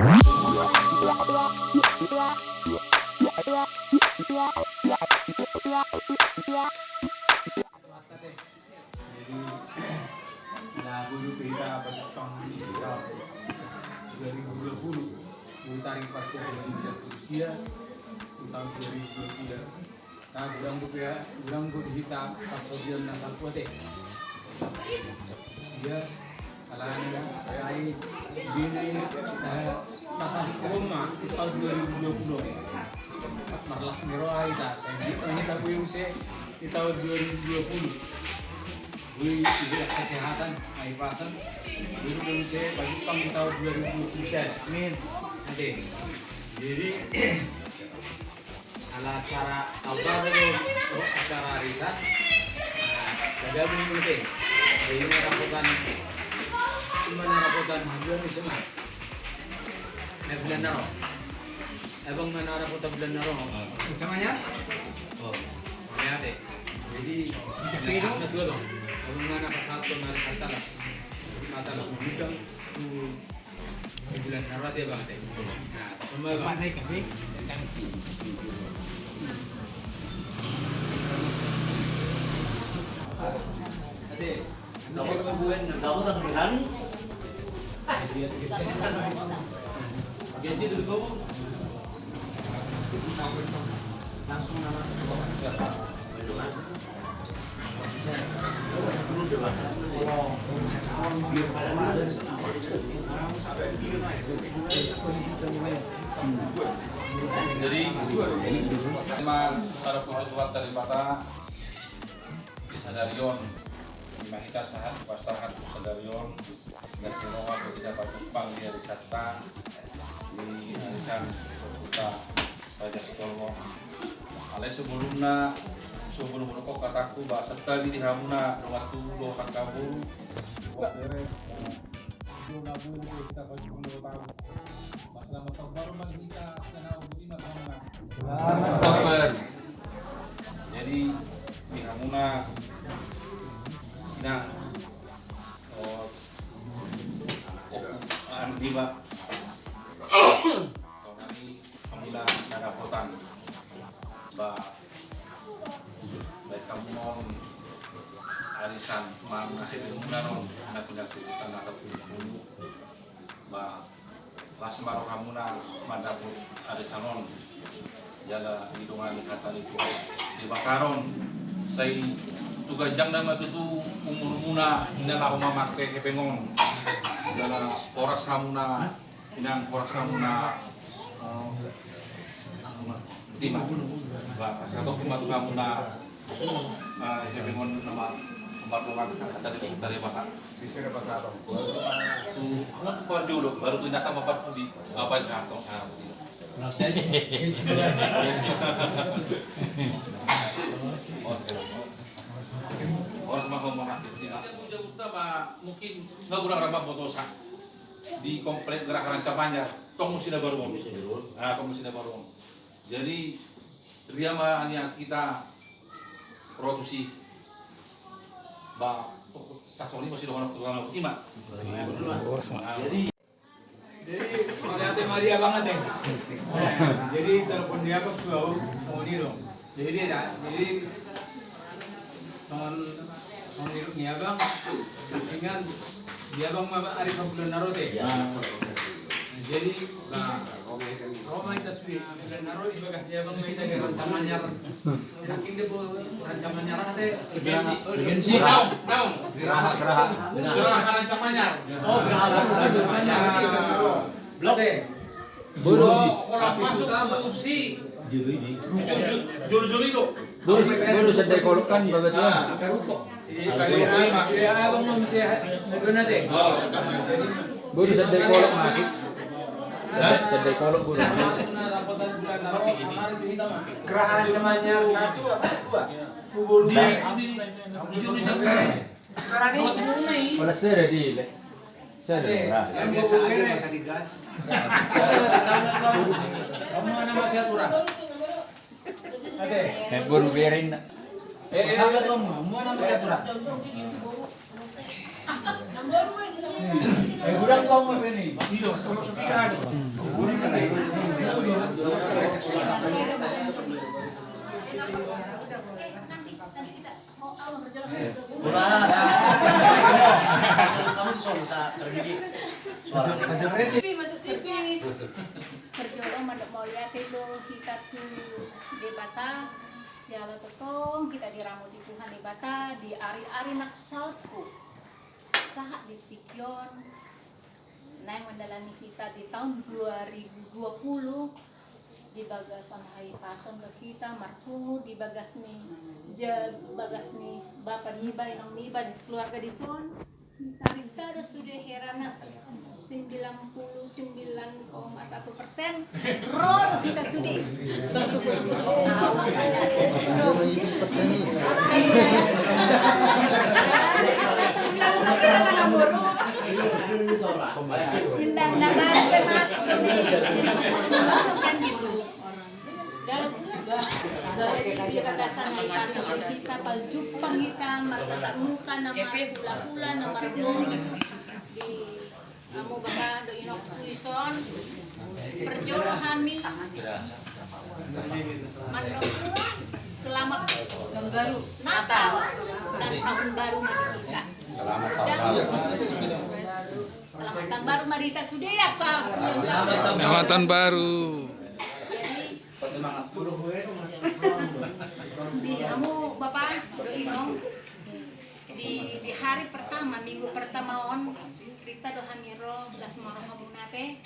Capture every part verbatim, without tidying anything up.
Jadi, lagu itu kita bertemu di tahun dua ribu dua puluh. Dulu tarik pas ya, dua ribu dua puluh sia, di tahun dua ribu dua puluh. Nah, godang do pe, godang do di hita parsaoran na salpu ate. Sia, alani, ai, bini, eh, pasal koma, di tahun dua ribu dua puluh. Marlas ni roha hita, sai di hita, hita boi muse, di tahun dua ribu dua puluh. Boi, di kesehatan, ai pasang. Boi, boi muse, bagi pang di tahun dua ribu dua puluh sia. Amin. Ate. Jadi, ala acara tau baru do, acara arisan. Nah, jadi apa nih, Bang? Jadi, ini rapotan, cuma rapotan bulan ini, cuma. Nah, bulan na ro. Abang, mana rapotan bulan na ro? Rencananya? Oh. Ya, deh. Jadi, kita dulu, Bang. Abang, mana pas rapotan hari kata lah. Kata lah, bulan. Bulan na ro ate, Bang, ate. Nah, sama, Bang. Ate, dapat bulan, dapat bulan. Gaji dulu kau. Langsung nama. Jadi, memang para pengurus warta di mata di sadari on, di mahita sahat, pas sahat sadari on, dan semua kita patumpang di hari Sabtu, di hari Sabtu, kita Raja Sitomo. Alai sebelumna, sebelum rokok kataku, bahasa tabi di hamuna, dongan tubu, dongan kampung. Buat beres, ya. Itu lagu itu kita bagi dulu tahu. Selamat tahun baru, Bang, kita, kita tahu, terima kasih. Selamat tahun baru. Jadi, di hamuna, nah, oh, oh, anu, di, Bang. Saonari, hamuna na dapotan. Ba, baen hamu on arisan manang hepeng muna on, na pinatututan atau pun. Ba, las ma rohamuna mandapot arisan on. Jala didongani hata ni Tuhan Debata on. Sai tu ganjang nama tutu umurmuna, na laho mamarte hepeng on. Jala horas hamuna Inang, horas hamuna, eh, tima. Ba, asa tong tima tu hamuna, eh, hepeng on nama, nama dongan, kata dari, dari bapak. Bisa ada pasal apa? Tu, tu parjolo, baru tu inaka bapak pudi, apa yang satu? Ah, pudi. Oke. Horas ma, horas ma. Mungkin nggak kurang rapat foto sa. Di Komplek Geraha Rancamanyar, Komisi na baru on. Komisi na baru on. Ah, Komisi na baru on. Jadi, ria ma nian hita ro tusi. Ba, tasoni masih dohonok tu tangan tima. Jadi, jadi, mauliate ma di abang ate. Jadi, telepon di abang tu au, mau ni dong. Jadi dia dah, jadi songon, songon nidok ni abang, ingan di abang ma ari sabulan na ro ate. Iya. Nah, jadi, nah, ro ma hita sude, bulan na ro di bagas ni abang ma hita di Rancamanyar. Nangkin dia bo Rancamanyar ate. Geraha, geraha, geraha, geraha. Geraha Rancamanyar. Oh, geraha Rancamanyar. Blok. Boru. Holan masuk kursi. Jolo-jolo ini. Jolo-jolo itu. Boru, boru sedai kolok kan, babat ya. Ah. Iya, abang mau misi, mau dua nanti. Oh. Boru sedai kolok mati. Hah? Sedai kolok boru. Geraha Rancamanyar satu apa dua? Di, di, di, di, di. Sekarang ini. Kalau saya ada di, saya ada. Oke. Yang biasa aja, nggak usah digas. Kamu mana masih aturan? Oke. Eh, boru berin. Eh, eh. Sahabat kamu, kamu mana masih aturan? Eh, udah kamu apa ini? Iya, kalau sepeda ada. Nanti kita mau, oh, berjalan. Kamu di sana, sa-, terbidik suara. Parjolo mandok mauliate do hita tu Debata, siala tongtong hita diramoti Tuhan Debata di ari-ari na salpu. Sahat di tingki on, naeng mandalani hita di taon dua ribu dua puluh, di bagasan hahipason do hita marpungu di bagas ni ja-, bagas ni bapa niba, inong niba, di sekeluarga dison. Hita do sude hera na sembilan puluh sembilan koma satu persen ro do hita sude. Satu persen. Sembilan puluh persen. Undang-undang baru kan masuk ke sembilan puluh persen gitu. Jadi di bagasan hahipason hita, pala jumpang hita martatap muka na marhula-hula na marboru di hamu bapa dohot inong tu dison, parjolo hami mandok selamat Natal dan tahun baru ma di hita. Selamat tahun baru. Selamat tahun baru ma di hita sude, ya, Kak. Selamat tahun baru. Jadi, di hamu bapa dohot inong, di, di hari pertama, minggu pertama on, hita do hami ro, las ma rohamuna ate,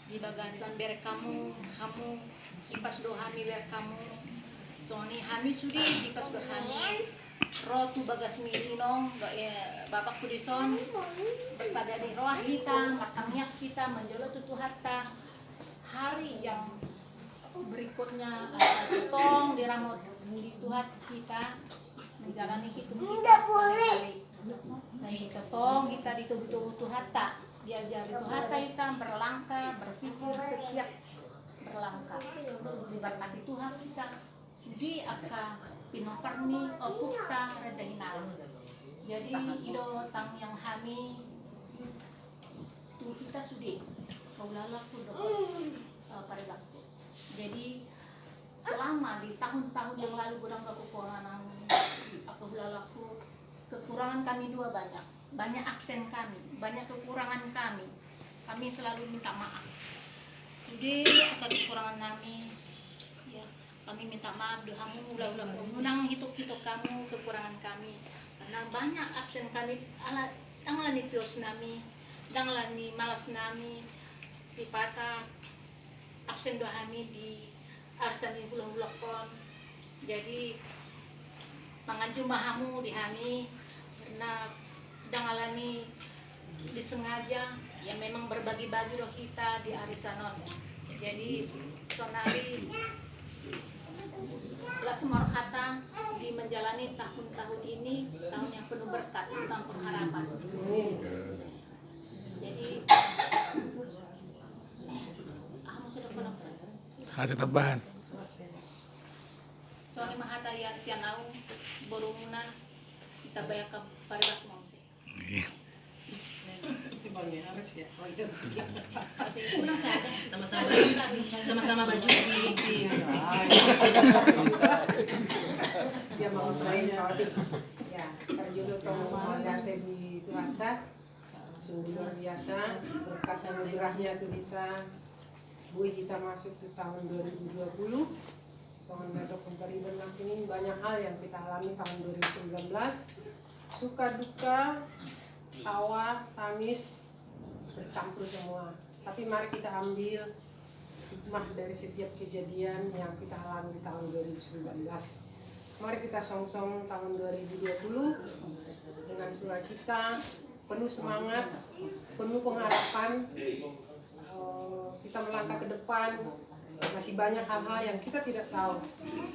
di bagasan berek hamu, hamu, hipas do hami berek hamu. Songon i hami sude, hipas do hami ro tu bagas ni inong, eh, bapakku dison, bersada ni roha hita, martangiang hita, manjalo tu Tuhanta. Hari yang berikutnya, eh, tong diramoti Tuhan hita, menjalani hidup hita sehari-hari. Dan hita tong, hita ditogu-togu Tuhanta, diajari Tuhanta hita berlangkah, berpikir setiap berlangkah. Diberkati Tuhan hita di angka pinompar ni ompunta Raja Hinalang. Jadi, i do tangiang hami tu hita sude, hulahulangku dohot, eh, paridangku. Jadi, selama di tahun-tahun yang lalu godang do kekurangan angka hulahulangku, kekurangan kami dua banyak. Banyak absen kami, banyak kekurangan kami. Kami selalu minta maaf. Sude angka kekurangan nami, ya, kami minta maaf do hamu hulahulangku, unang hitung-hitung hamu kekurangan kami. Karena banyak absen kami, ala, ndang ala ni tios nami, ndang ala ni malas nami, sipata absen do hami di arisan ni hulahulangkon. Jadi, manganju ma hamu di hami, karena ndang ala ni disengaja, ya, memang berbagi-bagi do hita di arisan on. Jadi, sonari las ma rohanta di menjalani tahun-tahun ini, tahun yang penuh berkat, tahun pengharapan. Jadi, ah, mau sudah pulang. Hata tambahan. Songon i ma hata sian au, borumuna, hita bahen paridangku ma muse. Iya. Bang, ya, harus ya. Oh, iya. Sama-sama. Sama-sama baju di, di. Ya, mau main, sorry. Ya, parjolo tong mauliate di Tuhanta. Sungguh luar biasa, berkat anugerahnya tu hita, boi hita masuk tu tahun dua ribu dua puluh. Songon na didok pariban nangkin, banyak hal yang kita alami tahun dua ribu sembilan belas. Suka duka, tawa, tangis, bercampur semua. Tapi mari kita ambil hikmah dari setiap kejadian yang kita alami di tahun dua ribu sembilan belas. Mari kita songsong tahun dua ribu dua puluh dengan sukacita, penuh semangat, penuh pengharapan. Eh, kita melangkah ke depan, masih banyak hal-hal yang kita tidak tahu.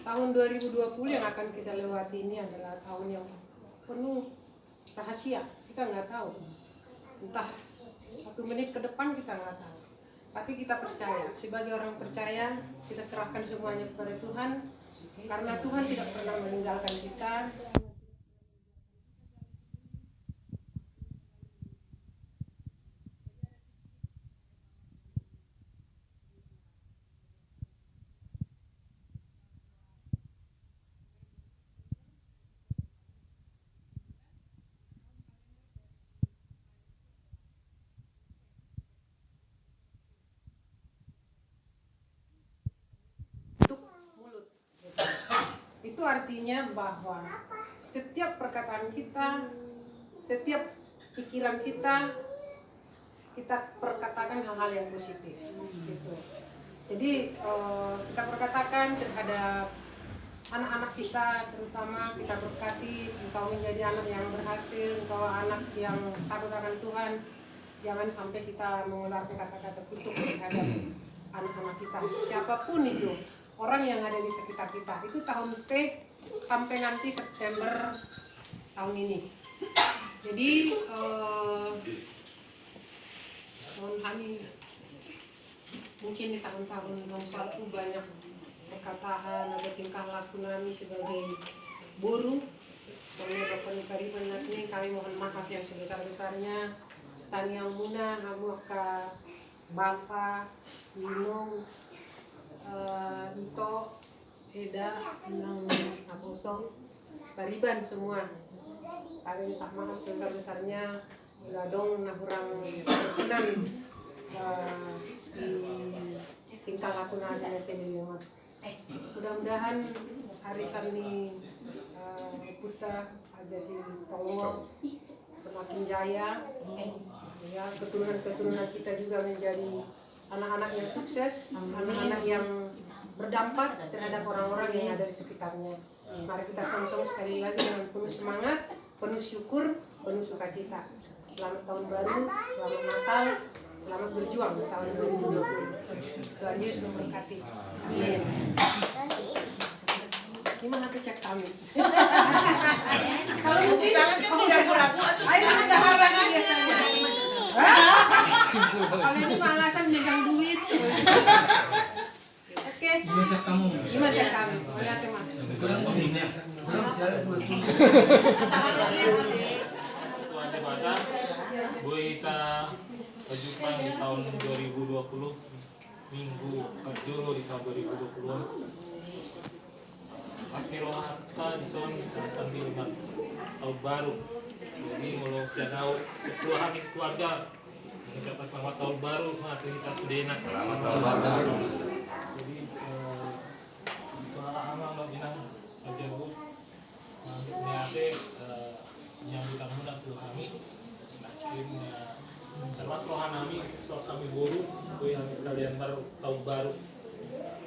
Tahun dua ribu dua puluh yang akan kita lewati ini adalah tahun yang penuh rahasia, kita nggak tahu. Entah satu menit ke depan kita nggak tahu. Tapi kita percaya, sebagai orang percaya, kita serahkan semuanya kepada Tuhan, karena Tuhan tidak pernah meninggalkan kita. Artinya bahwa setiap perkataan kita, setiap pikiran kita, kita perkatakan hal-hal yang positif, gitu. Jadi, eh, kita perkatakan terhadap anak-anak kita, terutama kita berkati engkau menjadi anak yang berhasil, engkau anak yang takut akan Tuhan. Jangan sampai kita mengeluarkan kata-kata kutuk terhadap anak-anak kita, siapapun itu orang yang ada di sekitar kita. Itu tahun T sampai nanti September tahun ini. Jadi, eh, mohon kami, mungkin di tahun-tahun tahun satu banyak perkataan atau tingkah laku nami sebagai boru, karena bapak ni pariban nanti, kami mohon maaf yang sebesar-besarnya. Tangiang muna hamu angka bapa, inong, eh, ito, eda, inong, naposo, pariban semua. Kami minta maaf sebesar-besarnya bila adong na hurang berkenan, eh, si tingkah laku na adong di sini. Mudah-mudahan arisan ni, eh, puta Raja Silitonga semakin jaya. Ya, keturunan-keturunan kita juga menjadi anak-anak yang sukses, anak-anak yang berdampak terhadap orang-orang yang ada di sekitarnya. Mari kita song-song sekali lagi dengan penuh semangat, penuh syukur, penuh sukacita. Selamat tahun baru, selamat Natal, selamat berjuang di tahun dua ribu dua puluh. Tuhan Yesus memberkati. Amin. Gimana tuh siap kami? Kalau mungkin tangan kan tidak ragu atau ayo, kita harus biasanya. Hah? Kalau ini malasan megang duit. Oke. Ima siap hamu. Ima siap hamu. Mauliate ma. Kurang begini. Kurang siap buat. Tuhan Debata, boi hita pajumpang di tahun dua ribu dua puluh, minggu parjolo di tahun dua ribu dua puluh. Pas ni rohanta dison sambil ma tahun baru. Jadi molo sian au, ketua hami keluarga, mengucapkan selamat tahun baru ma tu hita sudena. Selamat tahun baru. Jadi, eh, tu amang dohot inang, Raja Agung, mauliate, eh, menyambut hamuna tu hami. Akhirnya, eh, termas roha nami, so hami boru, boi hami sekalian mar tahun baru.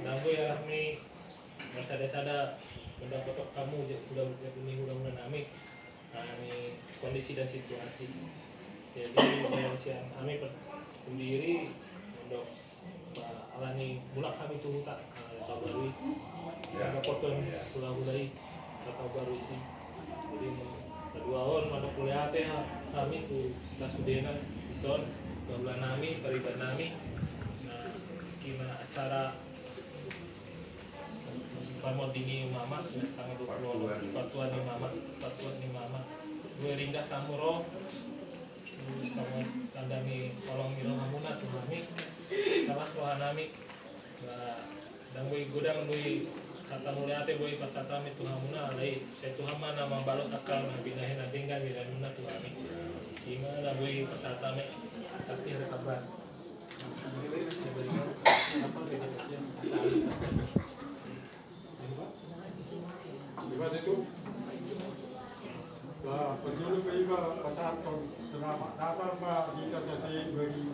Ndang boi hami marsada-sada mandapothon hamu, jadi sudah, jadi ni hulahula nami. Nah, ni kondisi dan situasi. Jadi, eh, sian hami pers-, sendiri, untuk, eh, ala ni mulak hami tu huta, eh, tahun baru i. Ya. Mandapothon hulahula i, tahun baru i si. Jadi, paduahon, mandok mauliate hami tu hita sudena, dison, hulahula nami, pariban nami. Nah, kina acara Pamoddi ni mama, tanggal dua puluh, partua ni mama, partua ni mama. Boi ringgas hamu ro, tanda ni holong ni rohamuna tu hami, termas roha nami. Ba, ndang boi godang, boi hata mauliate, boi pasahat hami tu hamuna, alai sai Tuhan ma na mambalos angka na binahen na denggan ni rohamuna tu hami. Ima na boi pasahat hami, sakti hari kabar. Iba itu. Bah, parjolo pe iba pasahathon selamat Natal ma hita sate bagi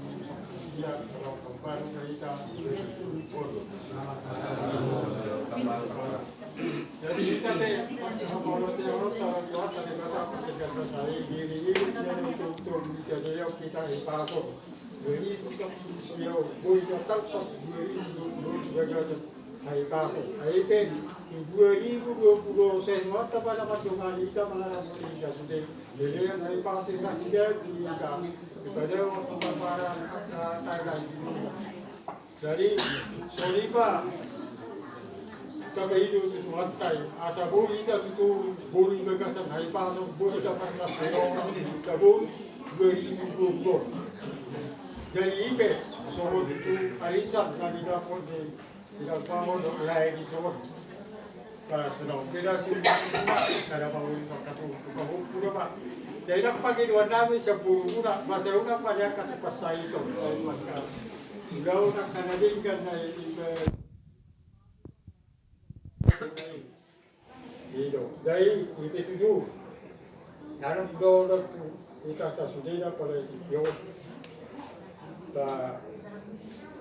dia, kalau kembali ke hita. Selamat Natal. Jadi hita pe, kalau teori, kalau Tuhan tadi kata, pertegas saya diri ini, dan untuk, untuk bisa dia kita ipasok. Jadi, untuk, ya, boi datang pas dua ribu dua puluh tiga. Ai paso, ai pe, dua ribu dua puluh, saya semua pada masuk Malaysia, malah masuk Indonesia sudah. Jadi, ai paso, sudah, sudah, sudah. Daripada waktu paparan, ah, tanggal. Jadi, sorry, Pak. Sampai hidup itu Tuhan tai. Asa boi hita susu, boi gagasan, ai paso, boi dapat kasih orang, kita boi, dua ribu dua puluh. Jadi, i pe, sohot tu arisan, kami dapat di Sidang pangodang lae di son. Pas songon beda si, kada mau ini pakai tu, tu kahuk tu, Pak. Jadi, nang pagi dua nami, sepuluh guna, masa guna pada kata pas sai tu, pas ka. Udah, udah, kada dingkan na ini, Pak. I do, jadi i pe tutu. Anu do do tu hita sasudena pala i tio. Ba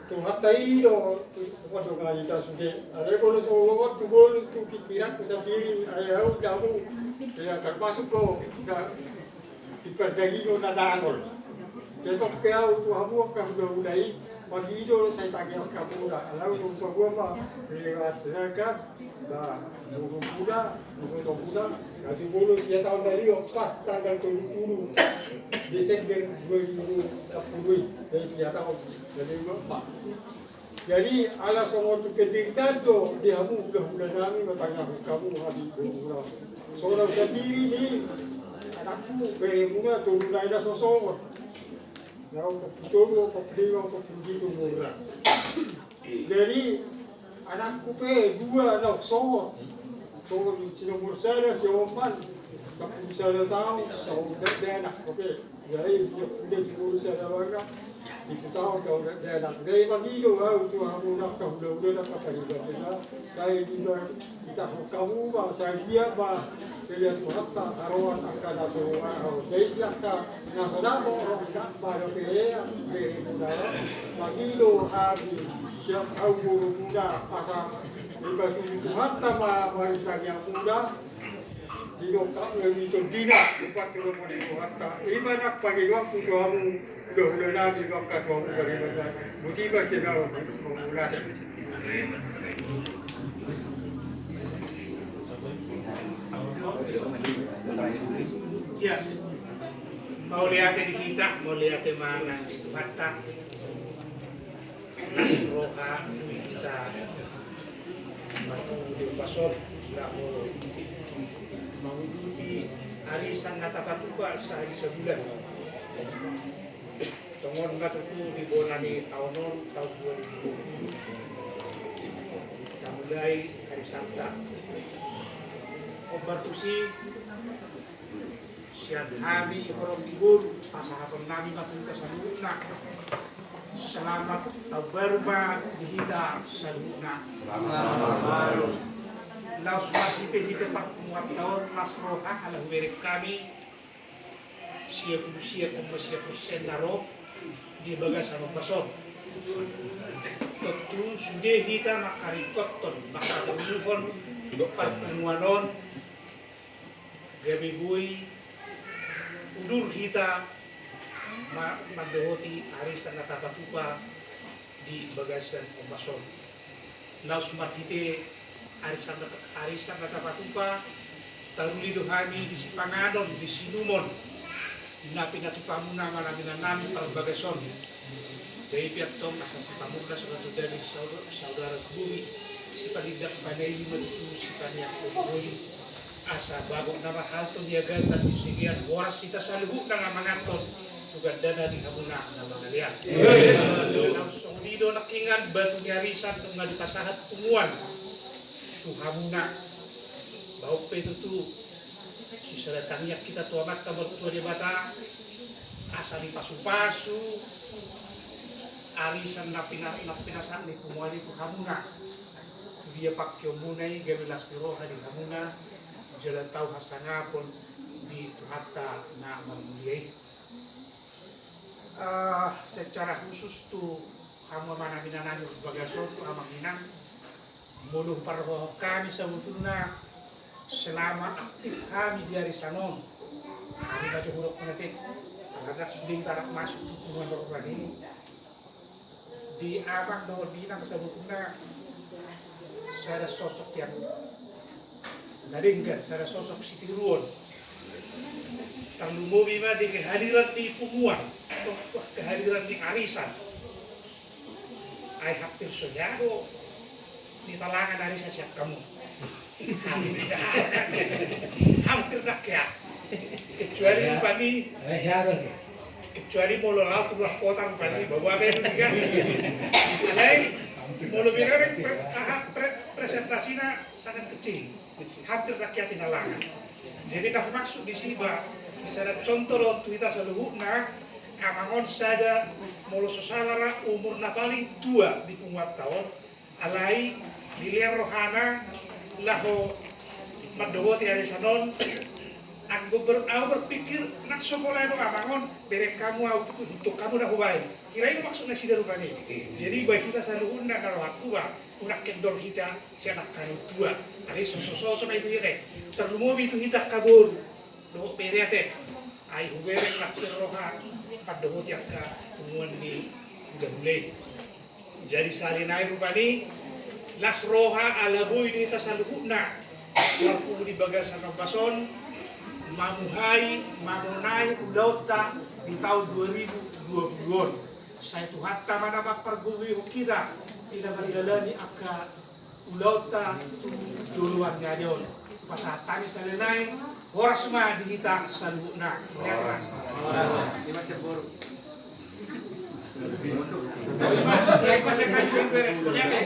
Tuhanta i do tu, tu pandongan hita sude. Alai molo so logot tu ngolu tu pikiranku sandiri, ai au damu. Ya, termasuk do na di pardagingon na dangol. Tetap pe au tu hamu angka hulahula i, mangido sai tangiang hamuna, alai au tu paguama lewat zakat, ba, gurumuna, ibotomuna, na tu ngolu sia taon na lima pas tanggal tolu pulu Desember dua ribu sampulu i, jadi sia taon na lima pas. Jadi ala songon tu pendirian do di hamu hulahula nami, ma tangiangkon hamu hami hulahula. Songon au sandiri ni anakku, beremuna, tolu nai na so songon. Na opat pulu tolu, opat pulu lima, opat pulu pitu umurna. Jadi anakku pe dua na songon. Songon si nomor sada si Oman, sampulu sada taon, songon dakdanak, oke. Jadi siap sude di ngolu sada bangga. Itu taon taon dakdanak. Jadi mangido au tu hamu angka hulahula na patariban dena. Sai di ba, di tahu kamu ba, sai dia ba, sai dia Tuhanta haroan angka na so, au. Jadi si angka na so dapot ro angka ba dope, be muna. Mangido hami siap au gurumuna asa di ba tu Tuhanta ma, ma di tangiangmuna. Sidok tak lagi tondina, empat puluh lima ribu harta. Ima na pangidoanku tu hamu, hulahula nami, mangka tu hamu bagaimana. Buti ba sina maulas. Ya. Mauliate di hita, mauliate ma nang di Tuhanta. Las roha tu hita marpungu di upas on, laho manguduti arisan na tapatupa sahali sabulan. Tongon ma tutu di bona ni taon on, taon dua ribu dua puluh. Tamulai arisanta. Ombar tusi. Sian hami horong di boru, pasahaton nami ma tu hita saluhutna. Selamat taon baru ma di hita saluhutna. Laos marhite hita parpunguanta on, las roha ala hubereng hami sia pulu sia koma sia persen na ro di bagasan ombas on. Tontu sude hita mangkaringkothon, mangkatorop parpunguan on. Gabe boi udur hita ma-, mandohoti arisan na tapatupa di bagasan ombas on. Laos marhite arisan na, arisan na tapatupa, taruli do hami di sipanganon, di siinumon, na pinatupamuna ma nami, na nami parbagas on. Jadi pe antong asa sipamurnas ma tu daging saud-, saudara tu bumi, sipalindak panaili ma tutu sipaneang tu bumi. Asa bagot na marhalto di agatan di sigean horas hita saluhutna na manganhon tu gandana di hamuna na mangalean. Amin. Laos songon i do nangkiningan batu ni arisan nunga dipasahat punguan tu hamuna. Bahen pe tutu sisada tangiang hita tu Amanta Martua Debata asa dipasupasu arisan na pina-, na pinasahat ni punguan i tu hamuna. Tu dia pangkeonmuna i gabe las ni roha di hamuna, jala tau hasangapon di Tuhanta na marmulia i. Ah, secara khusus tu hamu amang inang nami di bagas on, tu amang inang, molo huparrohahon hami sabotulna selama aktif hami di arisan on, hami na jo hudok manatek, karena sudah hita rap masuk tu punguan rohani. Di amang dohot di inang sabotulna sada sosok yang na denggan, sada sosok sitiruon. Tarlumobi ma di kehadiran ni punguan, kehadiran ni arisan. Ai hampir so jago ni talangan arisan sian hamu. Hampir dak ya. Kecuali pani. Kecuali molo laho tu luar kota rupani, bawa apa itu tiga. Alai molo bilang pre-, aha, pre-, presentasina sangat kecil, hampir rakyat di halangan. Jadi na maksud di si ba, sada contoh lo tu hita saluhutna, amang on sada molo so sala ra umur na paling tua di punguan taon, alai dilehon rohana laho Mandok di ari sanon, anggo ber, au berpikir nang so pola do amang on, bereng hamu au, ihuthon hamu na hubaen. Kira i do maksud nasida rupani. Jadi baen hita saluhutna na rohangku ba, unang kendor hita sian angka na tua. Alai so, so, so, so na itu hita, tarlumobi tu hita angka boru dohot bere ate. Ai hubereng nang sian roha, pandohoti angka punguan ni hulahula i. Jadi sahali nai rupani, las roha ala boi do hita saluhutna marpungu di bagasan ombas on, mamuhai, mamonai ulaonta di taon dua ribu dua puluh on. Sai Tuhanta ma na mampargogoi hita, di na mardalani angka ulaonta tu joloan ni ari on. Pasahat hami sahali nai, horas ma di hita saluhutna. Horas. Ima siap boru. Ima, ima siap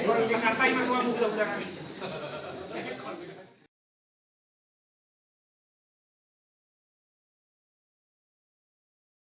boru. Ima siap boru.